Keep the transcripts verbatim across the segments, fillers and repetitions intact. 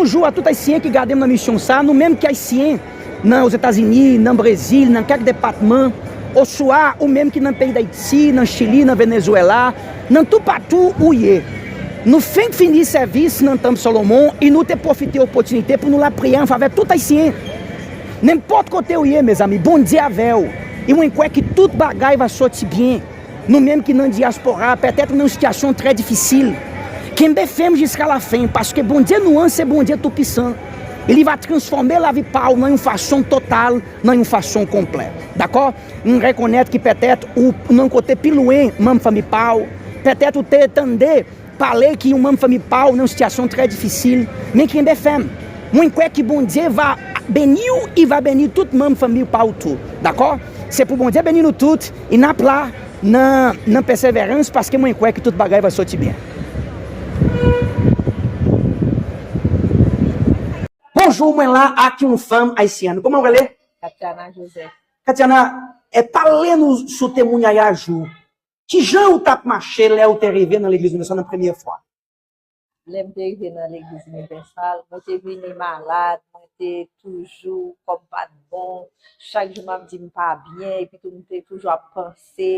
Bonjou a tout Ayisyen ki gade m nan emisyon sa, nou menm ki Ayisyen nan Ozetazini, nan Brezil, nan kèk depatman, oswa ou menm ki nan peyi Dayiti, nan Chili, nan Venezwela, nan toupatou ou ye. Nou fenk fini sèvis nan Tanp Salomon e nou te pwofite opòtinite pou nou lapriyè an favè tout Ayisyen. Nenpòt kote ou ye, mezanmi, Bondye avè w. E mwen kwè ke tout bagay va sòti byen. Nou menm ki nan dyaspora, petèt ou nan yon sitiyasyon trè difisil. Kenbe fèm jiska lafen, paske Bondye nou an se Bondye toupisan. E li va transfòme lavi pa w nan yon fason total, nan yon fason konplè. Dakò? M rekonèt ki petèt ou nan yon kote pi lwen manm fanmi pa w. Petèt ou te tande pale ki yon manm fanmi pa w nan yon sitiyasyon trè difisil, men kenbe fèm. Mwen kwè ki Bondye va beni w, i va beni tout manm fanmi pa w tou. Dakò? Se pou Bondye beni nou tout, e n ap la nan, nan pèseverans, paske mwen kwè ki tout bagay va sòti byen. Bonjou, mwen la ak yon fanm ayisyèn. Kòman w rele? Katiana Joseph. Katiana, e pale nou sou temwayaj ou. Kijan ou t ap mache lè ou te rive nan legliz Inivèsal nan premye fwa? Lè m te rive nan legliz Inivèsal, mwen te vini malad, mwen te toujou, kò m pa t bon. Chak jou m ap di m pa byen, epi tou m te toujou ap panse,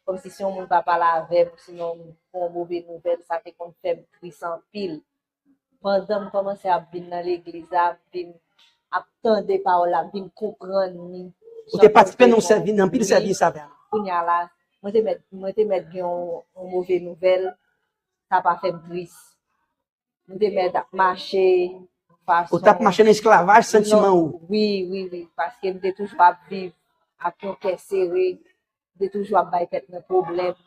kòmsi si yon moun pa pale avè m, sinon m pran yon move nouvèl, sa te konn fè m tris anpil. Pandan m kòmanse ap vin nan legliz la, m vin ap tande pawòl la, m vin konprann li. Ou te patisipe nan yon sèvi-, nan anpil sèvis avè l. Kounye a la, mwen te mèt, mwen te mèt gen yon, yon move nouvèl, sa pa fè m tris. M te mèt ap mache fason... Ou t ap mache nan esklavaj santiman ou? Wi, wi, wi, paske m te toujou ap viv ak yon kè sere, m te toujou ap bay tèt mwen pwoblèm.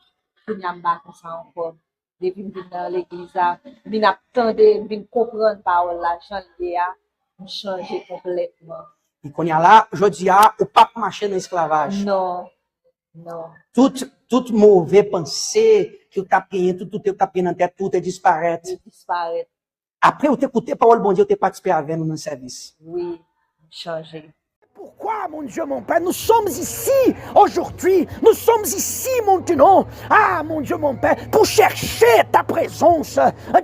Kounye a m pa konsa ankò. Depi m vin nan legliz la, m vin ap tande, m vin konprann pawòl la jan l ye a, m chanje konplètman. E kounye a la, jodi a, ou p ap mache nan esklavaj. Non, non. Tout, tout move panse ke w t ap genyen, tout doute ke w t ap genyen nan tèt ou, te disparèt. Te disparèt. Apre ou te koute pawòl Bondye, ou te patisipe avè nou nan sèvis. Wi, m chanje. Pourquoi, mon Dieu, mon Père, nous sommes ici aujourd'hui, nous sommes ici maintenant, ah, mon Dieu, mon Père, pour chercher ta présence.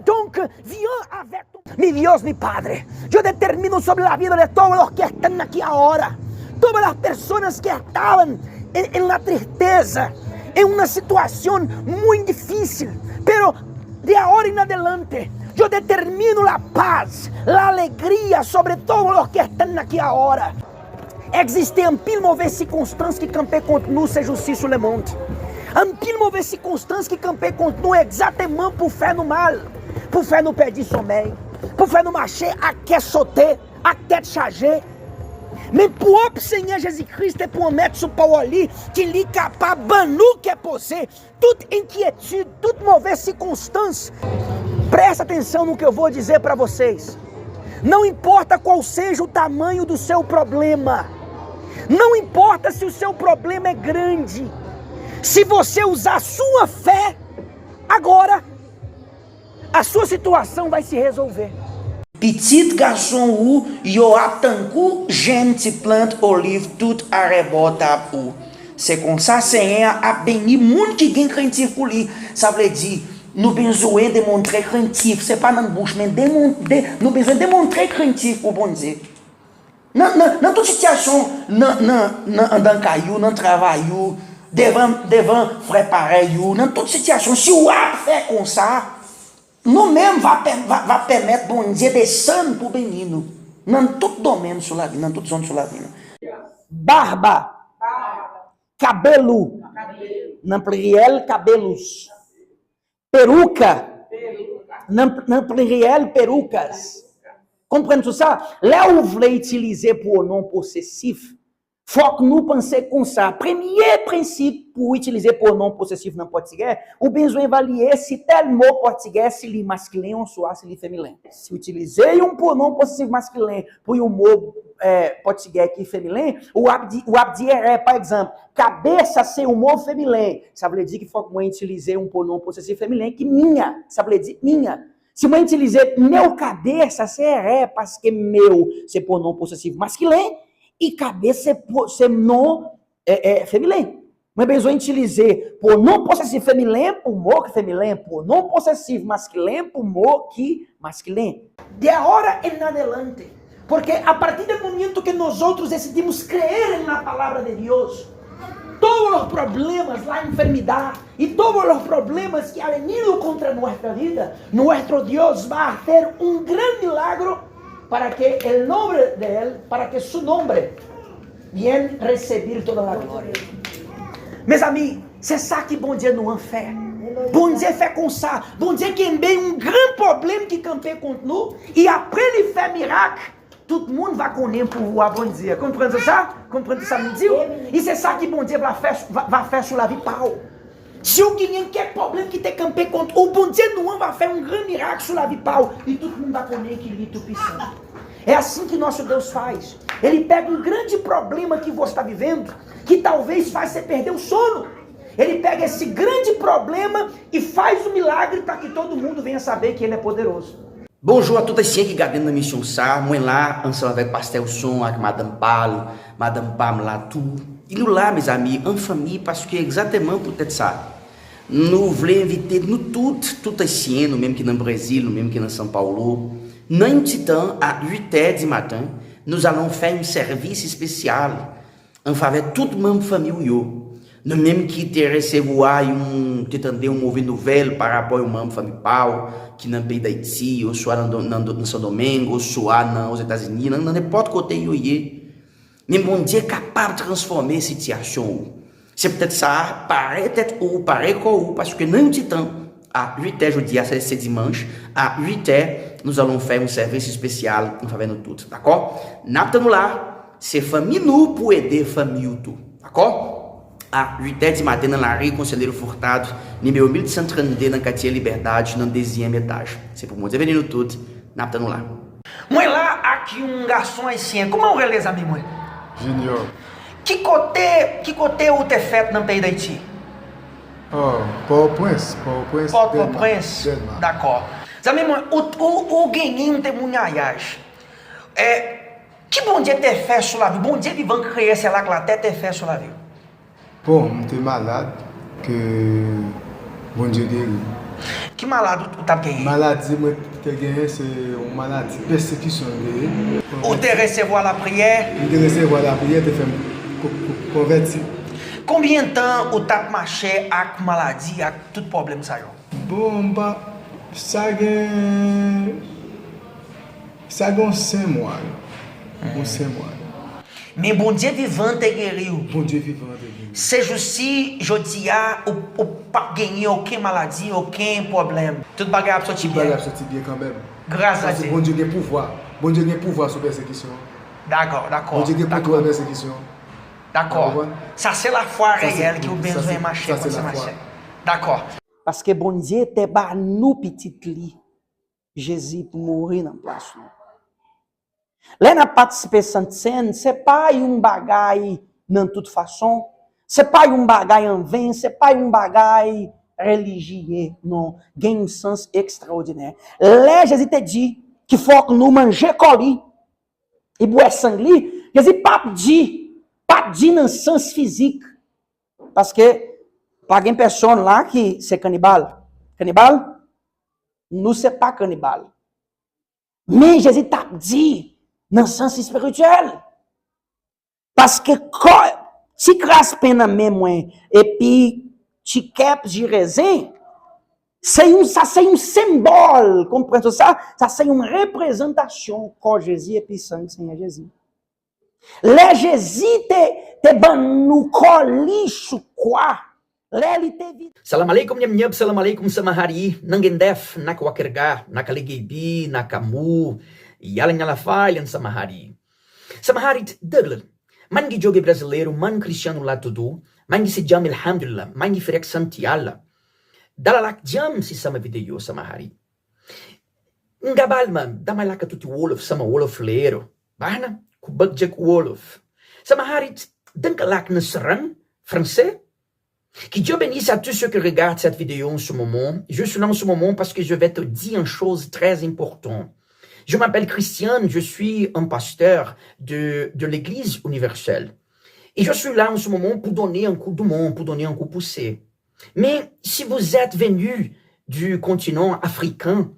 Donc, viens avec ton... Mi Dios, mi Padre, yo determino sobre la vida de todos los que están aquí ahora, todas las personas que estaban en, en la tristeza, en una situación muy difícil, pero de ahora en adelante, yo determino la paz, la alegría sobre todos los que están aquí ahora. Egziste anpil move sikonstans ki kanpe kont nou sejousi sou lemonn. Anpil move sikonstans ki kanpe kont nou egzakteman pou fè nou mal, pou fè nou pèdi somèy, pou fè nou mache ak kè sote, ak tèt chaje. Men pwòp Senyè Jezi Kris te pwomèt sou pawòl li ke li kapab ban nou kè poze, tout inquiétude, tout move sikonstans. Preste atenção no que eu vou dizer para vocês. Não importa qual seja o tamanho do seu problema. Não importa se o seu problema é grande. Se você usar sua fé agora, a sua situação vai se resolver. Pitit gason ou yo ap tankou jenn ti plant oliv tout arebò tab ou. Se konsa Senyè a ap beni moun ki gen krentif pou li. Sa vle di, nou bezwen demontre krentif. Se pa nan bouch, men demon-, de-, nou bezwen demontre krentif pou Bondye. Nan, nan, nan tout sitiyasyon, nan, nan, nan anndan kay ou, nan travay ou, devan, devan frè parèy ou, nan tout sitiyasyon, si w ap fè konsa, nou menm va pè-, va, va pèmèt Bondye desann pou beni nou nan tout domèn sou lavi, nan tout zòn sou lavi nou. Barba, cabelo, nan pliriyèl, cabelos. Peruca, nan, nan pliriyèl, perucas. Konprann sou sa? Lè ou vle itilize pwonon posesif, fòk nou panse konsa. Premye prensip pou w itilize pwonon posesif nan pòtigè, ou bezwen evalye si tèl mo pòtigè, si li maskilen oswa si li femilen. Si w itilize yon pwonon posesif maskilen pou yon mo, eh, pòtigè ki femilen, w ap di, w ap di erè. Pa egzanp, cabeça se yon mo femilen. Sa vle di ki fòk mwen itilize yon pwonon posesif femilen ki minha. Sa vle di minha. Si mwen itilize meu cabeça, se erè, paske meu se pwonon posesif maskilen, e cabeça se pwo-, se non, eh, eh, femilen. Mwen bezwen itilize pwonon posesif femilen pou mo ki femilen, pwonon posesif maskilen pou mo ki maskilen. De ahora en adelante, porque a partir del momento que nosotros decidimos creer en la palabra de Dios, todos los problemas, la enfermedad y todos los problemas que ha venido contra nuestra vida, nuestro Dios va a hacer un gran milagro para que el nombre de Él, para que su nombre bien recibir toda la gloria. Mezanmi, se sa ki Bondye nou an fè. Bondye fè konsa. Bondye kenbe yon gran pwoblèm ki kanpe kont nou, e apre li fè mirak, tout moun va konnen pouvwa Bondye. Konprann sa? Konprann sa m di w? E se sa ki Bondye va fè, va, va fè sou lavi pa w. Si w genyen kèk pwoblèm ki te kanpe kont ou, Bondye nou an va fè yon gran mirak sou lavi pa w, e tout moun va konnen ki li tou pisan. É assim que nosso Deus faz. Ele pega um grande problema que você está vivendo, que talvez vai ser perder o sono. Ele pega esse grande problema e faz um milagre para que todo mundo venha saber que ele é poderoso. Bonjou a tout Ayisyen ki gade m nan misyon sa a. Mwen la ansanm avèk Pastè Wilson ak madanm pa l, madanm pa m la tou. E nou la, mezanmi, an fanmi, paske egzakteman poutèt sa. Nou vle envite nou tout, tout Ayisyen, nou menm ki nan Brezil, nou menm ki nan São Paulo, nan yon ti tan, a uit è di maten, nous allons faire un service spécial an favè tout manm fanmi w yo. Nou menm ki te resevwa yon, te tande yon move nouvèl pa rapò yon manm fanmi pa w ki nan peyi Dayiti, oswa nan, nan, nan Sendomeng, oswa nan Ozetazini, nan, nan nenpòt kote yo ye. Men Bondye kapab transfòme sitiyasyon ou. Se poutèt sa, pare tèt ou, pare kò ou, paske nan yon ti tan, a uit è jodi a, se, se dimanch, a uit è, nous allons faire un service spécial an favè nou tout, dakò? N ap tann ou la, se fanmi nou pou ede fanmi ou tou, dakò? A uit è di maten nan lari Conselheiro Furtado, nimewo mil san trannde nan katye Liberdade, nan dezyèm etaj. Se pou Bondye beni nou tout, n ap tann ou la. Mwen la ak yon gason ayisyen. Kòman w rele, zanmi mwen? Junior. Ki kote, ki kote ou te fèt nan peyi Dayiti? Oh, Pòtoprens, Pòtoprens, Pòtoprens. Dèlma. Dakò. Zanmi mwen, ou, ou, ou genyen yon temwayaj. E, ki Bondye te fè sou lavi w? Bondye vivan, kreyè syèl ak latè, te fè sou lavi w? Bon, m te malad, ke Bondye geri m. Ki malad ou, ou t ap genyen? Maladi mwen te genyen, se yon maladi pèsekisyon l te ye. Ou te resevwa lapriyè? M te resevwa lapriyè, te fè m ko-, ko-, konvèti. Konbyen tan ou t ap mache ak maladi, ak tout pwoblèm sa yo? Bon, m pa, sa gen, sa gen yon senk mwa, wi. Yon senk mwa, wi. Men Bondye vivan te geri w. Bondye vivan te geri m. Se jousi, jodi a, ou, ou p ap genyen okenn maladi, okenn pwoblèm. Tout bagay ap soti byen. Tout bagay ap soti byen kanmenm. Gras a Dye. Paske Bondye gen pouvwa. Bondye gen pouvwa sou pèsekisyon. Dakò, dakò. Bondye gen kontwòl pèsekisyon. Dakò. Sa se lafwa reyèl ke w bezwen mache, sa se lafwa. Dakò. Paske Bondye te ba nou pitit li, Jezi, pou mouri nan plas nou. Lè n ap patisipe Sent Sèn, se pa yon bagay nan tout fason, se pa yon bagay an ven, se pa yon bagay relijye, non, gen yon sans ekstraòdinè. Lè Jezi te di ki fòk nou manje kò li, e bwè san li, Jezi p ap di, p ap di nan sans fizik. Paske pa gen pèsonn la ki se kanibal. Kanibal, nou se pa kanibal. Men Jezi t ap di nan sans espirityèl. Paske kò, ti kras pen nan men mwen, epi ti kèp ji rezen, se yon, sa se yon senbòl, konprann sa? Sa se yon reprezantasyon kò Jezi epi san Senyè Jezi. Lè Jezi te, te ban nou kò li sou kwa, lè li te vin. Salam aleikum nyam nyam, salam aleikum samahari, nangen def, naka wakerga, naka legebi, naka mu, yalan yala failan samahari. Samahari deglan, man gi joge brasileiro, man cristiano lá tudo, man gi sijam alhamdulillah, man gi firek santi Allah. Dalalak jam si sama video samahari. Ngabalman, damay laka tuti wolof sama wolof lero. Bahna, ku bak jek wolof. Sama harit, dankalak na sarang, français. Que Dieu bénisse à tous ceux qui regardent cette vidéo en ce moment. Je suis là en ce moment parce que je vais te dire une chose très importante. Je m'appelle Christian, je suis un pasteur de, de l'Église universelle. Et je suis là en ce moment pour donner un coup de main, pour donner un coup poussé. Mais si vous êtes venu du continent africain,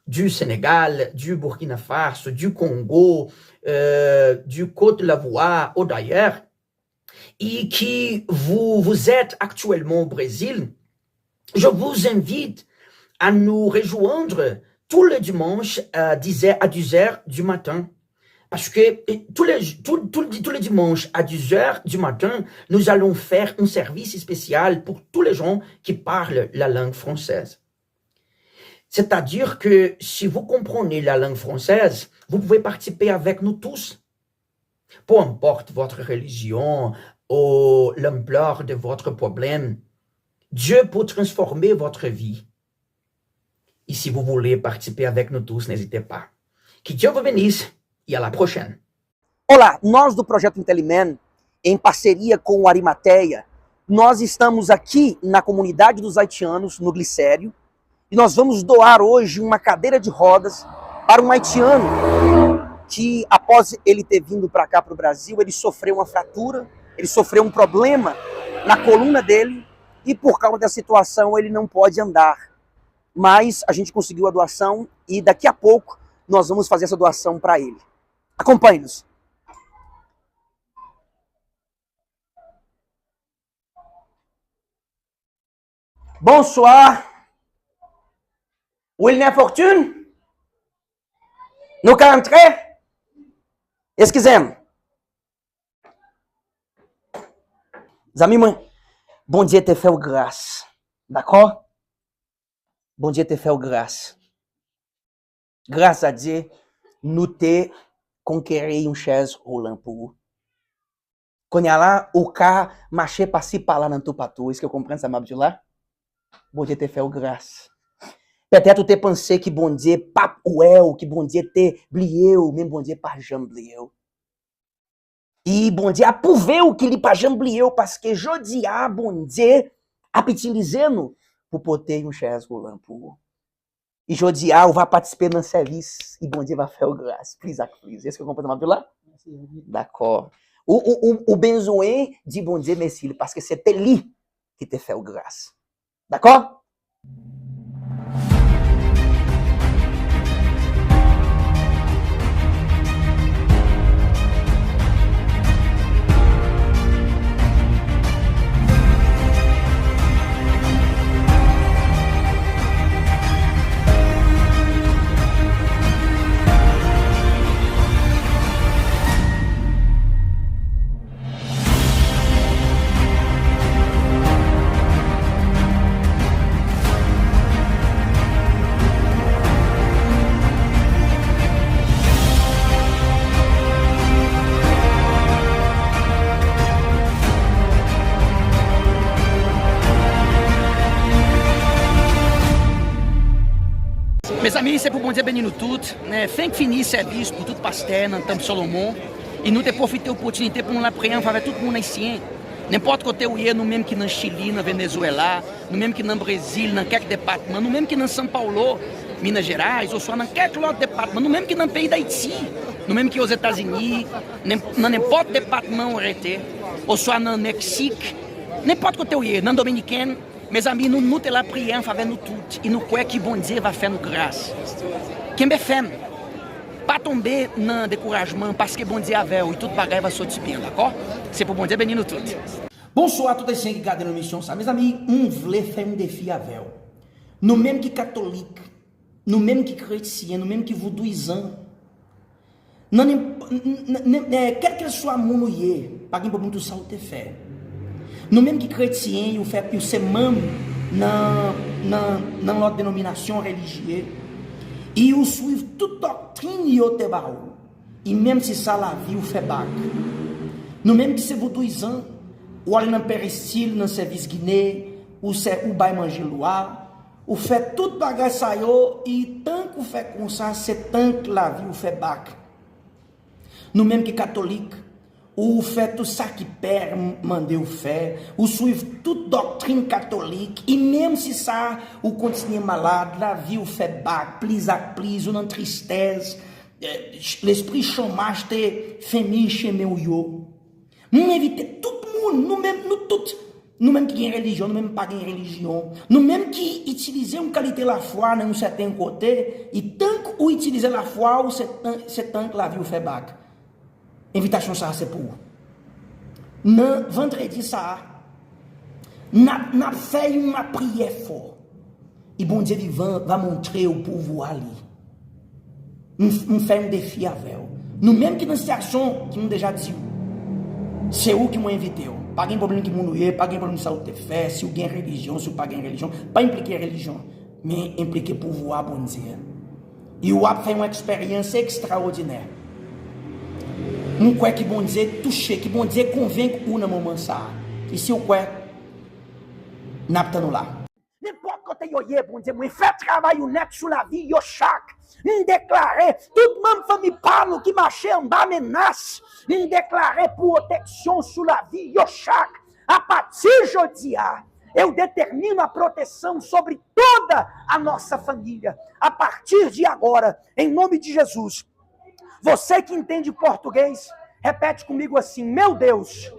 du Sénégal, du Burkina Faso, du Congo, euh, du Côte d'Ivoire ou d'ailleurs, et que vous, vous êtes actuellement au Brésil, je vous invite à nous rejoindre tous les dimanches à dix heures, à dix heures du matin. Parce que euh, tous les, tous, tous, tous les dimanches à dix heures du matin, nous allons faire un service spécial pour tous les gens qui parlent la langue française. C'est-à-dire que si vous comprenez la langue française, vous pouvez participer avec nous tous. Peu importe votre religion ou l'ampleur de votre problème, Dieu peut transformer votre vie. Et si vous voulez participer avec nous tous, n'hésitez pas. Que Dieu vous bénisse et à la prochaine. Olá, nós do Projeto Intelliman, em parceria com o Arimateia, nós estamos aqui na comunidade dos haitianos, no Glicério, e nós vamos doar hoje uma cadeira de rodas para um haitiano que, após ele ter vindo para cá, para o Brasil, ele sofreu uma fratura, ele sofreu um problema na coluna dele e, por causa da situação, ele não pode andar. Mas a gente conseguiu a doação e daqui a pouco nós vamos fazer essa doação para ele. Acompanhe-nos. Bonsoir. Wilner Fortune? Nou ka antre? Eskize m. Zanmi mwen, Bondye te fè w gras. Dakò? Bondye te fè w gras. Gras a Dye, nou te konkeri yon chèz woulan pou ou. Kounye a la, ou ka mache pasi pala nan toupatou. Èske w konprann sa m ap di w la? Bondye te fè w gras. Petèt ou te panse ki Bondye p ap wè w, ki Bondye te bliye w, men Bondye pa janm bliye w. E Bondye ap pwouve w ki li pa janm bliye w, paske jodi a, Bondye ap itilize nou pou pote yon chèz woulan pou ou. E jodi a, ou va patisipe nan sèvis, e Bondye va fè w gras, plis ak plis. Èske w konprann sa m ap di w la? Dakò. Ou, ou, ou, ou bezwen di Bondye mèsi, paske se te li ki te fè w gras. Dakò? Mezanmi, se pou Bondye beni nou tout. Fenk fini sèvis pou tout pastè nan Tanp Solomon. E nou te pwofite opòtinite pou nou la priye an favè tout moun ayisyen. Nenpòt kote ou ye, nou menm ki nan Chili, nan Venezuela, nou menm ki nan Brezil, nan kèk depatman, nou menm ki nan São Paulo, Minas Gerais, oswa nan kèk lòt depatman, nou menm ki nan peyi Dayiti, nou menm ki Ozetazini, nan nenpòt depatman ou rete, oswa nan Meksik, nenpòt kote ou ye, nan Dominiken, Mezanmi, nou, nou te la priye an favè nou tout, e nou kwè ki Bondye va fè nou gras. Kenbe fèm. Pa tonbe nan dekourajman, paske Bondye avè w, e tout bagay va soti byen, dakò? Se pou Bondye beni nou tout. Bonswa tout ayisyen ki gade nan emisyon sa. Mezanmi, m vle fè yon defi avè w. Nou menm ki katolik, nou menm ki kretyen, nou menm ki voudouyizan, nan nenp- n- n- n- n- kèlkeswa moun ou ye, pa gen pwoblèm pou sa ou te fè. Nou menm ki kretyen, ou fè, ou se manm nan, nan, nan lòt denominasyon relijye, e ou swiv tout doktrin yo te ba ou, e menm si sa lavi ou fè bak. Nou menm ki se voudouyizan, ou ale nan peristil, nan sèvis Gine, ou se, ou bay manje lwa, ou fè tout bagay sa yo, e tank ou fè konsa, se tank lavi ou fè bak. Nou menm ki katolik, ou fè tout sa ki pè mande w fè, ou swiv tout doktrin katolik, e menm si sa, ou kontinye malad, lavi w fè bak, plis ak plis, ou nan tristès, eh, lespri chomaj te fèmen chemen w yo. M envite tout moun, nou menm, nou tout, nou menm ki gen relijyon, nou menm pa gen relijyon, nou menm ki itilize yon kalite lafwa nan yon sèten kote, e tank ou itilize lafwa ou, se tan, se tank lavi w fè bak. Envitasyon sa a se pou ou. Nan vandredi sa a, n ap, n ap fè yon lapriyè fò. E Bondye vivan va montre w pouvwa li. M, m fè yon defi avè w. Nou menm ki nan sitiyasyon ki nou deja di w, se ou ki mwen envite w. Pa gen pwoblèm ki moun ou ye, pa gen pwoblèm sa ou te fè, si w gen relijyon, si w pa gen relijyon, pa enplike relijyon, men enplike pouvwa Bondye. E w ap fè yon eksperyans ekstraòdinè. M kwè ki Bondye touche, ki Bondye konvenk ou nan moman sa a. E si w kwè, n ap tann ou la. Nenpòt kote yo ye, Bondye mwen, fè travay ou nèt sou lavi yo chak. M deklare, tout manm fanmi pa nou ki mache anba menas, m deklare pwoteksyon sou lavi yo chak. A partir de jodi a, eu determino a proteção sobre toda a nossa família. A partir de agora, em nome de Jesus. Você que entende português, repete comigo assim: Meu Deus.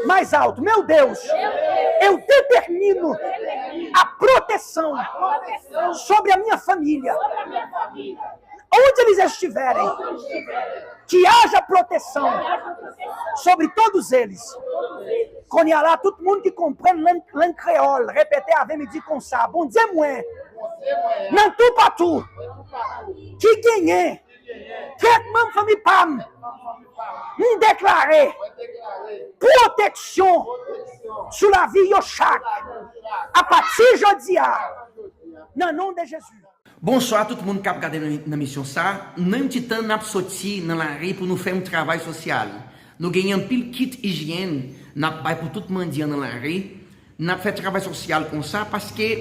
Mais alto: Meu Deus, eu determino a proteção sobre a minha família. Onde eles estiverem, que haja proteção sobre todos eles. Kounye a la, tout moun ki konprann lang, lang kreyòl, repete avè m, di konsa: Bondye mwen, nan toupatou, ki genyen kèk manm fanmi pa m, m deklare pwoteksyon sou lavi yo chak. A pati jodi a, nan non de Jezi. Bonswa tout moun k ap gade nan, nan misyon sa. Nan yon ti tan, n ap soti nan lari pou nou fè yon travay sosyal. Nou genyen anpil kit ijyèn n ap bay pou tout mandyan nan lari. N ap fè travay sosyal konsa paske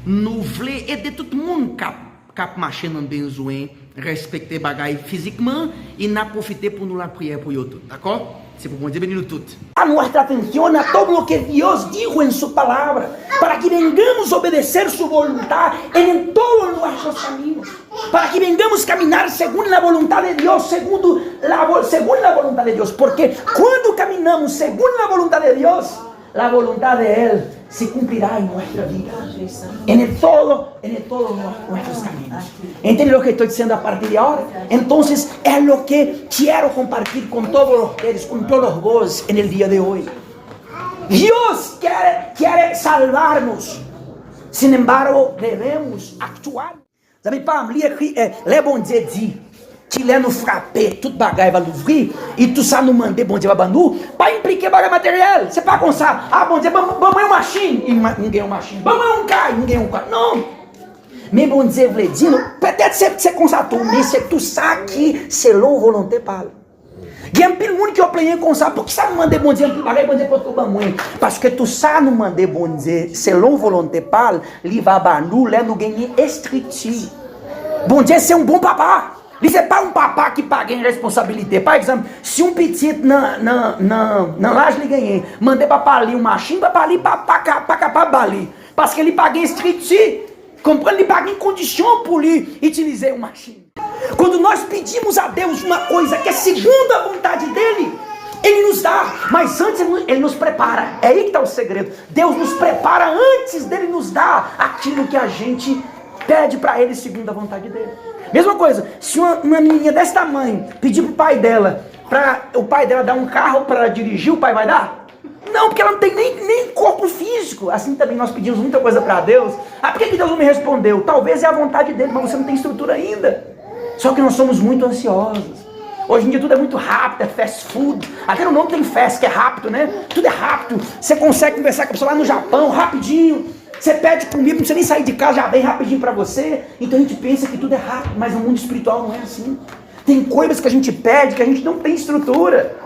nou vle ede tout moun k ap, k ap mache nan bezwen respekte bagay fizikman, e n ap pwofite pou nou lapriyè pou yo tout, dakò? Se pou Bondye beni nou tout. A nuestra atención a todo lo que Dios dijo en su palabra, para que vengamos a obedecer su voluntad en todos nuestros caminos, para que vengamos a caminar según la voluntad de Dios, según la vo-, según la voluntad de Dios, porque cuando caminamos según la voluntad de Dios, la voluntad de Él se cumplirá en nuestra vida, en el todo, en el todo nuestros caminos. ¿Entiendes lo que estoy diciendo a partir de ahora? Entonces, es lo que quiero compartir con todos ustedes, con todos vos en el día de hoy. Dios quiere, quiere salvarnos. Sin embargo, debemos actuar. Zanmi pa m, li ekri, eh, lè Bondye di, kilè nou frape, tout bagay va louvri, e tou sa nou mande, Bondye va ban nou, pa enplike bagay materyèl. Se pa konsa, a, Bondye, ban, ban mwen yon machin, e m, m gen yon machin. Ban mwen yon kay, m gen yon kay. Non! Men Bondye vle di nou, petèt se, se konsa tou, men se tou sa ki selon volonte pa l. Gen anpil moun ki yo plenyen konsa, poukisa m mande Bondye anpil bagay, Bondye poko ban mwen? Paske tou sa nou mande Bondye selon volonte pa l, li va ba nou lè nou genyen estrikti. Bondye se yon bon papa. Li se pa yon papa ki pa gen responsabilite. Pa egzanp, si yon pitit nan, nan, nan, nan laj li genyen, mande papa li yon machin, papa li pa, pa ka, pa kapab ba li. Paske li pa gen estrikti. Konprann, li pa gen kondisyon pou li itilize yon machin. Quando nós pedimos a Deus uma coisa que é segundo a vontade dele, ele nos dá, mas antes ele, ele nos prepara. É aí que está o segredo. Deus nos prepara antes dele nos dar aquilo que a gente pede para ele segundo a vontade dele. Mesma coisa, se uma, uma menininha desse tamanho pedir pro pai dela, para o pai dela dar um carro para ela dirigir, o pai vai dar? Não, porque ela não tem nem, nem corpo físico. Assim também nós pedimos muita coisa para Deus. Ah, por que que Deus não me respondeu? Talvez é a vontade dele, mas você não tem estrutura ainda. Só que nós somos muito ansiosos. Hoje em dia tudo é muito rápido, é fast food. Até no nome tem fast, que é rápido, né? Tudo é rápido. Você consegue conversar com a pessoa lá no Japão rapidinho. Você pede comida, não precisa nem sair de casa, já vem rapidinho para você. Então a gente pensa que tudo é rápido, mas no mundo espiritual não é assim. Tem coisas que a gente pede que a gente não tem estrutura.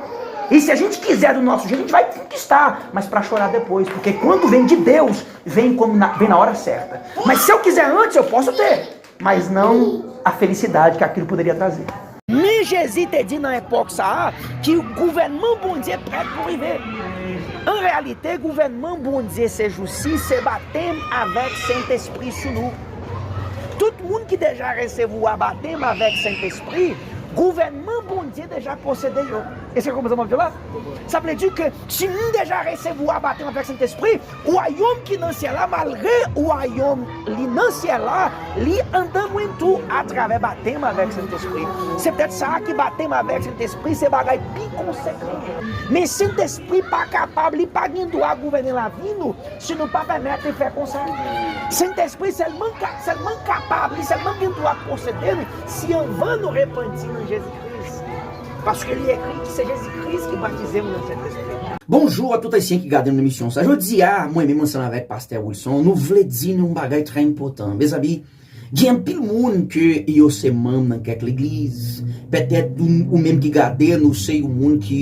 E se a gente quiser do nosso jeito, a gente vai conquistar, mas para chorar depois, porque quando vem de Deus, vem como na, vem na hora certa. Mas se eu quiser antes, eu posso ter, mas não a felicidade que aquilo poderia trazer. Men Jezi te di nan epòk sa a ki gouvènman Bondye prèt pou rive. An reyalite, gouvènman Bondye sejousi se batèm avèk Sentespri sou nou. Tout moun ki deja resevwa batèm avèk Sentespri, Gouvènman Bondye deja posede yo. Èske w konprann sa m ap di w la? Sa vle di ke si m deja resevwa batèm avèk Sentespri, wayòm ki nan syèl la, malgre wayòm li nan syèl la, li anndan mwen tou atravè batèm avèk Sentespri. Se poutèt sa ki batèm avèk Sentespri se bagay pi konsekan. Men Sentespri pa kapab, li pa gen dwa gouvène lavi nou si nou pa pèmèt li fè konsa. Sentespri sèlman ka, sèlman kapab, li sèlman gen dwa posede nou si anvan nou repanti nan Jezi Kris. Paske li ekri, se Jezi Kris ki batize m nan Sentespri. Bonjou a tout Ayisyen ki gade nou emisyon sa. Jodi a, mwen menm ansanm avèk Pastè Wilson, nou vle di nou yon bagay trè enpòtan. Mezanmi, gen anpil moun ke yo se manm nan kèk legliz. Petèt ou, ou menm ki gade n, ou se yon moun ki,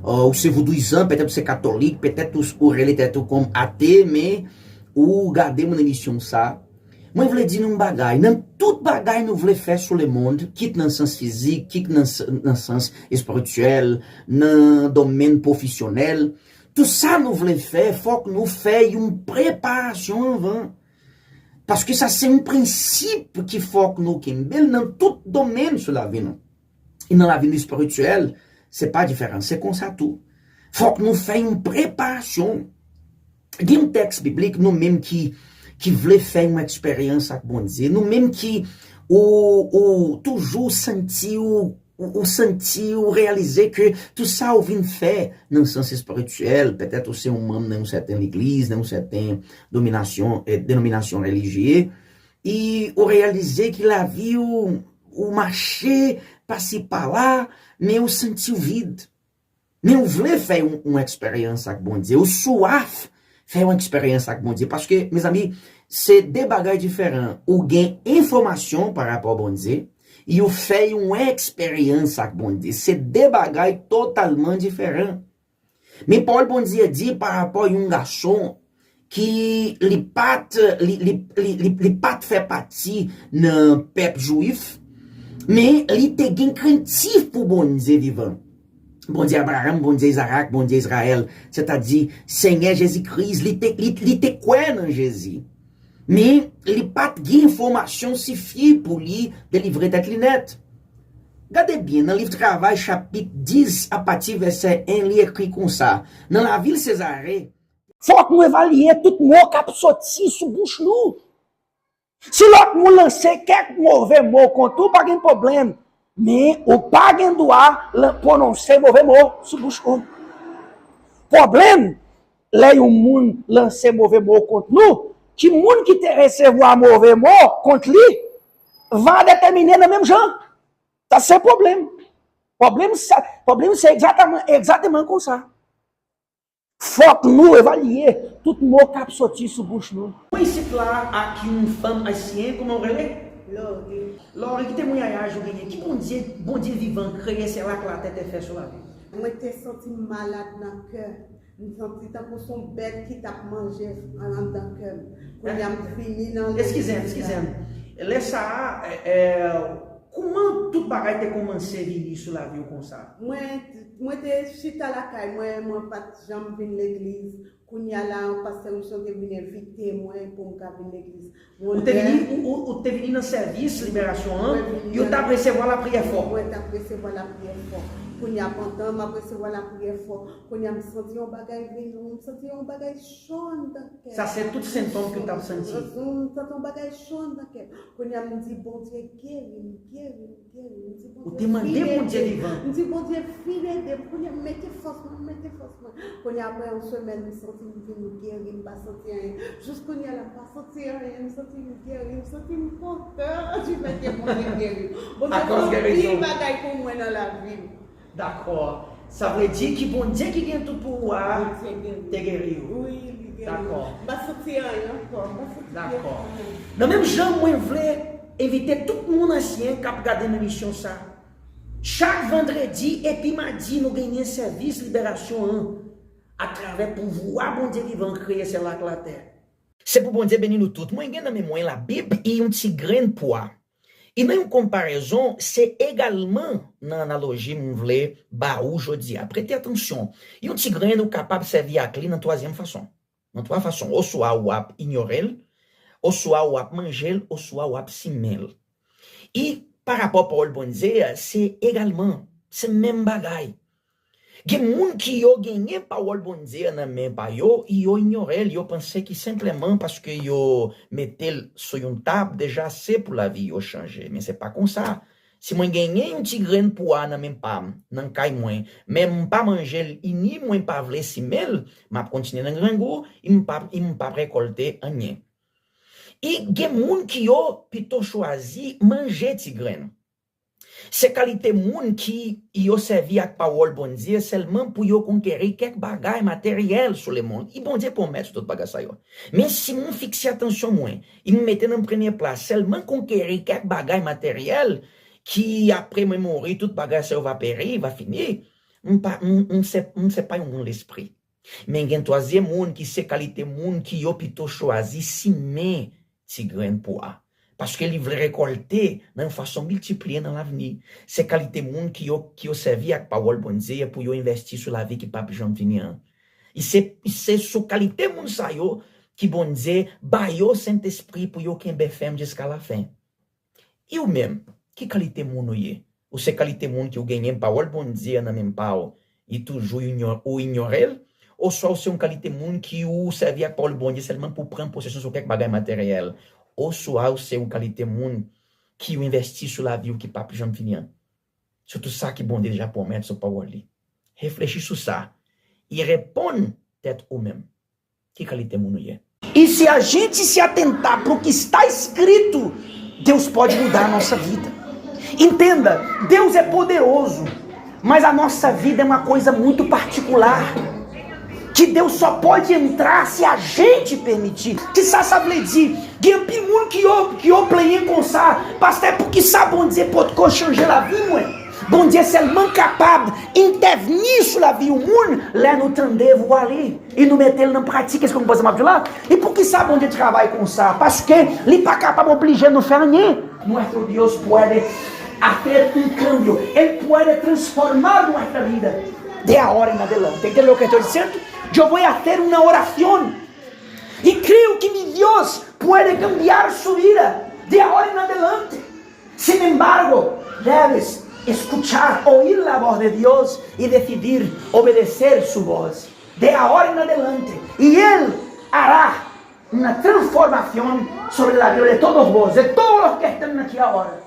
euh, ou se voudwizan, petèt ou se katolik, petèt ou, ou rele tèt ou kòm ate, men ou gade m nan emisyon sa. Mwen vle di nou yon bagay, nan tout bagay nou vle fè sou lemonn, kit nan sans fizik, kit nan, s- nan sans espirityèl, nan domèn pwofesyonèl, tout sa nou vle fè, fòk nou fè yon preparasyon anvan. Paske sa se yon prensip ki fòk nou kenbe l nan tout domèn sou lavi nou. E nan lavi nou espirityèl, se pa diferan. Se konsa tou. Fòk nou fè yon preparasyon. Gen yon tèks biblik, nou menm ki, ki vle fè yon eksperyans ak Bondye, nou menm ki ou, ou toujou santi w, ou, ou santi w reyalize ke tout sa ou vin fè nan sans espirityèl, petèt ou se yon manm nan yon sèten legliz, nan yon sèten dominasyon, eh, denominasyon relijye, e ou reyalize ke lavi w, ou mache pasi pala, men ou santi w vid. Men ou vle fè yon, yon eksperyans ak Bondye, ou swaf fè yon eksperyans ak Bondye. Paske, mezanmi, se de bagay diferan. Ou gen enfòmasyon pa rapò Bondye, e ou fè yon eksperyans ak Bondye. Se de bagay totalman diferan. Men pawòl Bondye di pa rapò yon gason ki li pa t, li, li, li, li, li pa t fè pati nan pèp jwif, men li te gen krentif pou Bondye vivan. Bondye Abraram, Bondye Izarak, Bondye Izrayèl, sètadi Senyè Jezi Kris, li te, li, li te kwè nan Jezi. Men li pa t gen enfòmasyon sifi pou li delivre tèt li nèt. Gade byen, nan liv Travay, chapit dis, apati vèsè en, li ekri konsa, nan lavil Sezare, fòk nou evalye tout mo k ap soti sou bouch nou. Si lòt moun lanse kèk move mo kont ou, pa gen pwoblèm. Men ou pa gen dwa lan- pwononse move mo sou bouch ou. Pwoblèm, lè yon moun lanse move mo kont nou, ki moun ki te resevwa move mo kont li va detèmine nan menm jan. Sa se pwoblèm. Pwoblèm sa, pwoblèm se egzakteman, egzakteman konsa. Fòk nou evalye tout mo k ap soti sou bouch nou. Mwen isit la ak yon fanm ayisyen, kòman w rele? Lori. Lori, ki temwayaj ou genyen? Ki Bondye, Bondye vivan, kreye syèl ak latè, te fè sou lavi w? Mwen te santi m malad nan kè. M santi tankou se yon bèt ki t ap manje an- anndan kè m. Kounye a m vini nan legliz la. Eskize m, eskize m. Lè sa a, eh, eh, kòman tout bagay te kòmanse vini sou lavi w konsa? Mwen, mwen te chita lakay mwen, mwen pa t janm vin legliz. Kounye a la, pastè Wilson te vin envite mwen pou m ka vin legliz. Ou te vini, ou, ou, ou te vini nan sèvis liberasyon an, yo t ap resevwa lapriyè fò. Mwen t ap resevwa lapriyè fò. Kounye a, pandan m ap resevwa lapriyè fò, kounye a, m santi yon bagay vin, m santi yon bagay cho anndan kè m. Sa se tout sentòm ke w t ap santi? M santi yon bagay cho anndan kè m. Kounye a, m di, Bondye, geri m, geri m, geri m. M di, Bondye, vin ede m. Ou te mande Bondye vivan. M di, Bondye, vin ede m. Kounye a, mete fòs mwen, mete fòs mwen. Kounye a, apre yon semèn, m santi m vin geri, m pa santi anyen. Jis kounye a la, m pa santi anyen, m santi m geri, m santi m kontan du fait que Bondye geri m. Bondye fè anpil bagay pou mwen nan lavi m. Dakò. Sa vle di ki Bondye ki gen tout pouvwa a te geri w. Wi, li geri m. Dakò. M pa santi anyen ankò. M pa santi pye m anyen. Nan menm jan, mwen vle envite tout moun ayisyen k ap gade nan emisyon sa. Chak vandredi epi madi, nou genyen sèvis liberasyon an atravè pouvwa Bondye vivan kreye syèl la ak latè. Se pou Bondye beni nou tout. Mwen gen nan men mwen Labib e yon ti grenn pwa. E nan yon konparezon, se egalman nan analoji m vle ba ou jodi a. Prete atansyon, yon ti grenn ou kapab sèvi ak li nan twazyèm fason. Nan twa fason, oswa w ap inyore l, oswa w ap manje l, oswa w ap simen l. E pa rapò pawòl Bondye a, se egalman, se menm bagay. Gen moun ki yo genyen pawòl Bondye a nan men pa yo, e yo inyore l, yo panse ki senpleman paske yo mete l sou yon tab, deja se pou lavi yo chanje. Men se pa konsa. Si mwen genyen yon ti grenn pwa nan men pa m, nan kay mwen, men m pa manje l, e ni mwen pa vle simen l, m ap kontinye nan grangou, e m p ap, e m p ap rekòlte anyen. E gen moun ki yo pito chwazi manje ti grenn. Se kalite moun ki yo sèvi ak pawòl Bondye sèlman pou yo konkeri kèk bagay materyèl sou lemonn. E Bondye pwomèt tout bagay sa yo. Men si mwen fikse atansyon mwen, e m mete nan premye plas sèlman konkeri kèk bagay materyèl, ki apre mwen mouri, tout bagay sa yo va peri, va fini, m pa, m, m se, m se pa yon moun lespri. Men gen twazyèm moun ki se kalite moun ki yo pito chwazi simen ti grenn pwa. Paske li vle rekòlte nan yon fason miltipliye nan lavni. Se kalite moun ki yo, ki yo sèvi ak pawòl Bondye pou yo envèsti sou lavi ki p ap janm fini an. E se, se sou kalite moun sa yo ki Bondye ba yo Sentespri pou yo kenbe fèm jiska lafen. E ou menm, ki kalite moun ou ye? Ou se kalite moun ki ou genyen pawòl Bondye an nan men pa w, e toujou inyo-, ou inyore l? Oswa ou se yon kalite moun ki ou sèvi ak pawòl Bondye sèlman pou pran posesyon sou kèk bagay materyèl? Oswa ou se yon kalite moun ki ou envèsti sou lavi w ki p ap janm fini an? Sou tout sa ki Bondye deja pwomèt sou pawòl li. Reflechi sou sa. E reponn tèt ou menm. Que qualité de mundo é? E se a gente se atentar para o que está escrito, Deus pode mudar a nossa vida. Entenda, Deus é poderoso, mas a nossa vida é uma coisa muito particular, que Deus só pode entrar se a gente permitir. Kisa sa vle di? Gen anpil moun ki yo, ki yo plenyen konsa, pastè, poukisa Bondye potko chanje lavi mwen? Bondye sèlman kapab entèvni sou lavi yon moun lè nou tande vwa li. E nou mete l nan pratik. Èske nou konprann sa m ap di w la? E poukisa Bondye travay konsa? Paske li pa kapab oblije nou fè anyen. Nuestro Dios puede hacer un cambio. Él puede transformar nuestra vida de ahora en adelante. ¿Entiende lo que estoy diciendo? Yo voy a hacer una oración. Y creo que mi Dios puede cambiar su vida de ahora en adelante. Sin embargo, debes escuchar, oír la voz de Dios y decidir obedecer su voz de ahora en adelante. Y Él hará una transformación sobre la vida de todos vos, de todos los que están aquí ahora.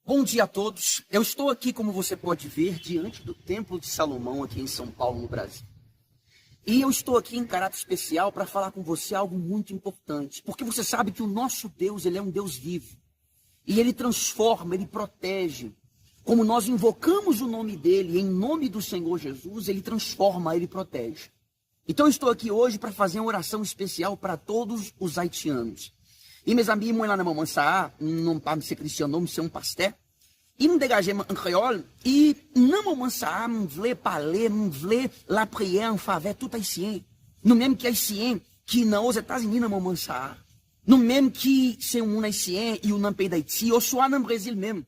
Bom dia a todos. Eu estou aqui, como você pode ver, diante do Templo de Salomão, aqui em São Paulo, no Brasil. E eu estou aqui em caráter especial para falar com você algo muito importante, porque você sabe que o nosso Deus, ele é um Deus vivo. E ele transforma, ele protege. Como nós invocamos o nome dele, em nome do Senhor Jesus, ele transforma, ele protege. Então, eu estou aqui hoje para fazer uma oração especial para todos os haitianos. E, mezanmi, mwen la nan moman sa a, non pa m se Cristiano, m se yon pastè. E m degaje m an kreyòl, e nan moman sa a, m vle pale, m vle lapriyè an favè tout Ayisyen. Nou menm ki Ayisyen, ki nan Ozetazini nan moman sa a. Nou menm ki se yon moun Ayisyen, e ou nan peyi Dayiti, oswa nan Brezil menm.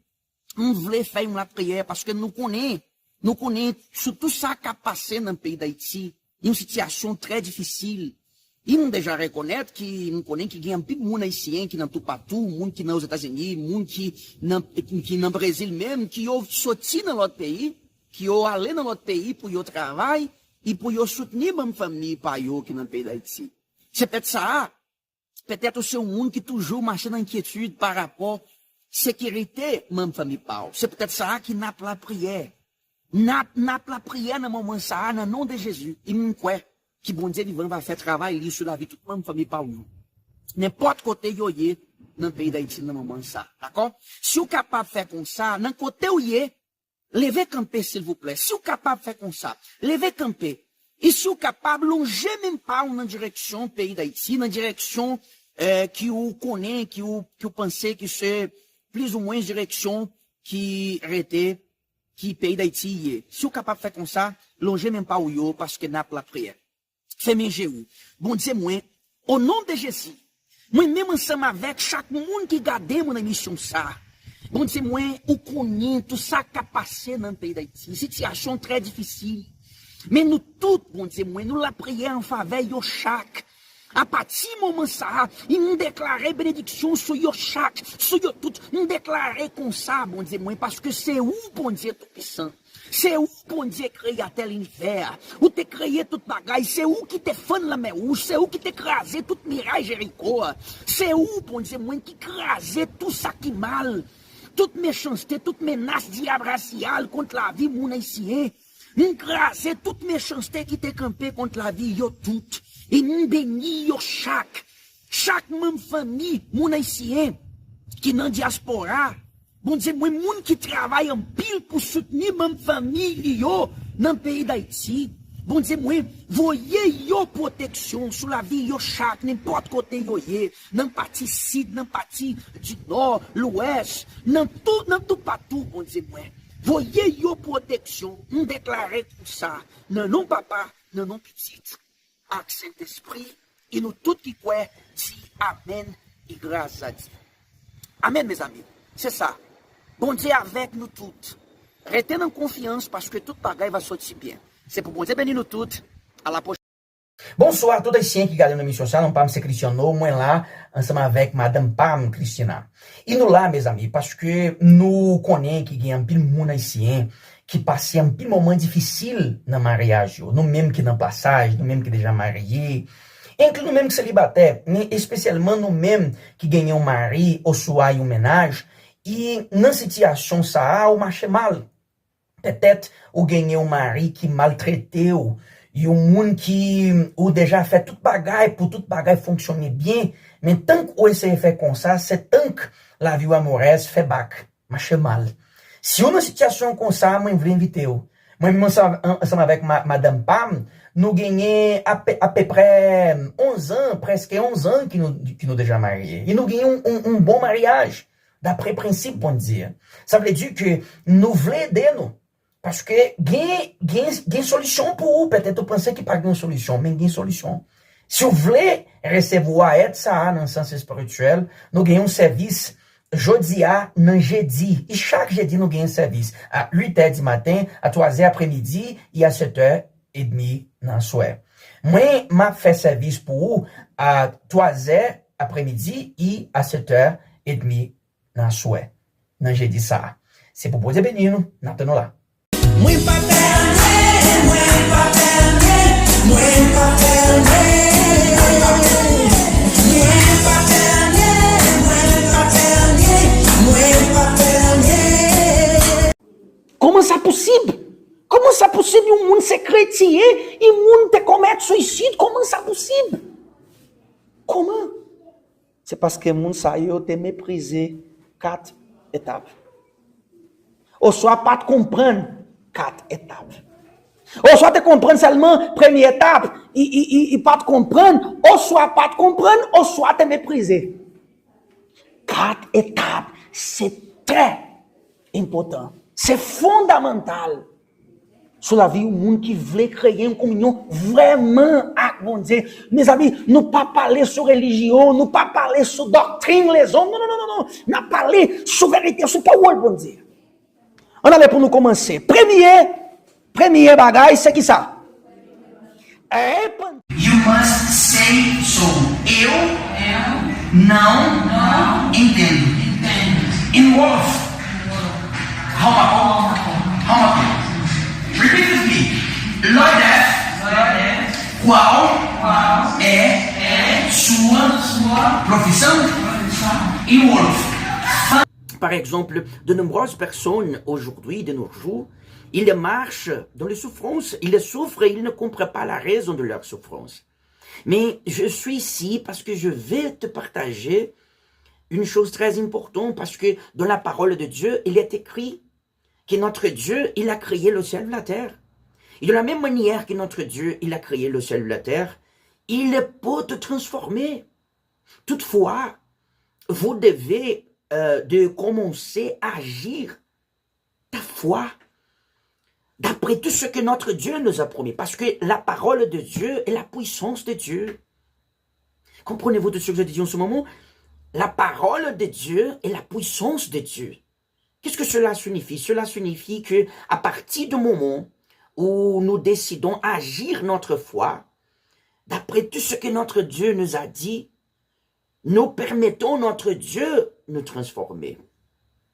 M vle fè yon lapriyè paske nou konnen, nou konnen sou tout sa k ap pase nan peyi Dayiti, yon sitiyasyon trè difisil. E m deja rekonèt ki, m konnen ki gen anpil moun Ayisyen ki nan toupatou, moun ki nan Ozetazini, moun ki nan, ki nan Brezil menm, ki yo soti nan lòt peyi, ki yo ale nan lòt peyi pou yo travay, e pou yo soutni manm fanmi pa yo ki nan peyi Dayiti. Se petèt sa a, petèt ou se yon moun ki toujou mache nan enkyetid pa rapò sekirite manm fanmi pa w. Se petèt sa a ki n ap lapriyè. N ap, n ap lapriyè nan moman sa a, nan non de Jezi. E m kwè ki Bondye vivan va fè travay li sou lavi tout manm fanmi pa w yo. Nenpòt kote yo ye nan peyi Dayiti nan moman sa a, dakò? Si w kapab fè konsa, nan kote w ye, leve kanpe, silvouplè. Si w kapab fè konsa, leve kanpe. E si w kapab, lonje men pa w nan direksyon peyi Dayiti, nan direksyon, eh, ki w konnen, ki w, ki w panse ki se plizoumwen direksyon ki rete, ki peyi Dayiti ye. Si w kapab fè konsa, lonje men pa w yo, paske n ap lapriyè. Fèmen je w. Bondye mwen, o non de Jezi, mwen menm ansanm avèk chak moun ki gade mwen nan emisyon sa a, Bondye mwen, ou konnen tout sa k ap pase nan peyi Dayiti. Sitiyasyon trè difisil. Men nou tout, Bondye mwen, nou lapriyè an favè yo chak. Apati moman sa a, m deklare benediksyon sou yo chak, sou yo tout. M deklare konsa, Bondye mwen, paske se ou, Bondye Toupisan. Se ou, Bondye, kreyatè linivè a. Ou te kreye tout bagay. Se ou ki te fann lanmè wouj. Se ou ki te kraze tout miray Jeriko a. Se ou, Bondye mwen, ki kraze tou sa ki mal. Tout mechanste, tout menas dyab rasyal kont lavi moun ayisyen. M kraze tout mechanste ki te kanpe kont lavi yo tout. E m beni yo chak. Chak manm fanmi moun ayisyen ki nan dyaspora. Bondye mwen, moun ki travay anpil pou soutni manm fanmi li yo nan peyi Dayiti. Bondye mwen, voye yo pwoteksyon sou lavi yo chak, nenpòt kote yo ye, nan pati sid, nan pati di nò, lwès, nan tou, nan toupatou, Bondye mwen. Voye yo pwoteksyon, m deklare konsa, nan non Papa, nan non Pitit, ak Sentespri, e nou tout ki kwè, di amèn, e gras a Dye. Amèn, mezanmi. Se sa. Bondye avèk nou tout. Rete nan konfyans, paske tout bagay va soti byen. Se pou Bondye beni nou tout. A la pwochèn. Bonswa tout Ayisyen ki gade nou emisyon sa, non pa m se Cristiano, mwen la ansanm avèk madanm pa m Christina. E nou la, mezanmi, paske nou konnen ki gen anpil moun ayisyen ki pase anpil moman difisil nan maryaj yo. Nou menm ki nan pasaj, nou menm ki deja marye, enkli nou menm ki selibatè, men espesyèlman nou menm ki genyen yon mari oswa yon mennaj, e nan sitiyasyon sa a, ou mache mal. Petèt ou genyen yon mari ki maltrete w, yon moun ki ou deja fè tout bagay pou tout bagay fonksyone byen, men tank ou eseye fè konsa, se tank lavi w amorèz fè bak, mache mal. Si w nan sitiyasyon konsa, mwen vle envite w. Mwen menm ansanm, ansanm avèk ma, madanm pa m, nou genyen ape, apeprè onz an, prèske onz an ki nou, ki nou deja marye. E nou genyen yon, yon, yon bon maryaj, dapre prensip Bondye. Sa vle di ke nou vle ede nou. Paske gen, gen, gen solisyon pou ou. Petèt ou panse ki pa gen solisyon, men gen solisyon. Si w vle resevwa èd sa a nan sans espirityèl, nou gen yon sèvis jodi a nan jedi. E chak jedi, nou gen yon sèvis a uit è di maten, a twa zè apremidi, e a sèt è edmi nan swè. Mwen, m ap fè sèvis pou ou a twa zè apremidi e a sèt è edmi nan swè, nan jedi sa a. Se pou Bondye beni nou, n ap tann nou la. Mwen pa pèmèt, mwen pa pèmèt, mwen pa pèmèt, mwen pa pèmèt, mwen pa pèmèt, mwen pa pèmèt. Kòman sa posib? Kòman sa posib yon moun se kretyen, yon moun te komèt suisid? Kòman sa posib? Kòman? Se paske moun sa yo te meprize kat etap. Oswa pa t konprann kat etap. Oswa te konprann sèlman premye etap, i, i, i, i pa t konprann, oswa pa t konprann, oswa te meprize. Kat etap, se trè enpòtan. Se fondamantal sou lavi yon moun ki vle kreye yon kominyon vrèman ak Bondye. Mezanmi, nou pa pale sou relijyon, nou pa pale sou doktrin lezòm. Non, non, non, non, non. N ap pale sou verite, sou pawòl Bondye. Ann ale pou nou kòmanse. Premye, premye bagay, se ki sa? Repanti. You must say so. Eu não entendo. In Wolof. Hawma ko, hawma ko. Repeat with me. Lòdèf. Qual é sua profissão? In Wolof. Par exemple, de nombreuses personnes aujourd'hui, de nos jours, ils marchent dans les souffrances, ils souffrent et ils ne comprennent pas la raison de leur souffrance. Mais je suis ici parce que je vais te partager une chose très importante, parce que dans la parole de Dieu, il est écrit que notre Dieu, il a créé le ciel et la terre. Et de la même manière que notre Dieu, il a créé le ciel et la terre, il peut te transformer. Toutefois, vous devez euh, de commencer à agir ta foi d'après tout ce que notre Dieu nous a promis. Parce que la parole de Dieu est la puissance de Dieu. Comprenez-vous tout ce que je dis en ce moment? La parole de Dieu est la puissance de Dieu. Qu'est-ce que cela signifie? Cela signifie que à partir du moment où nous décidons agir notre foi, D'après tout ce que notre Dieu nous a dit, nous permettons notre Dieu nous transformer.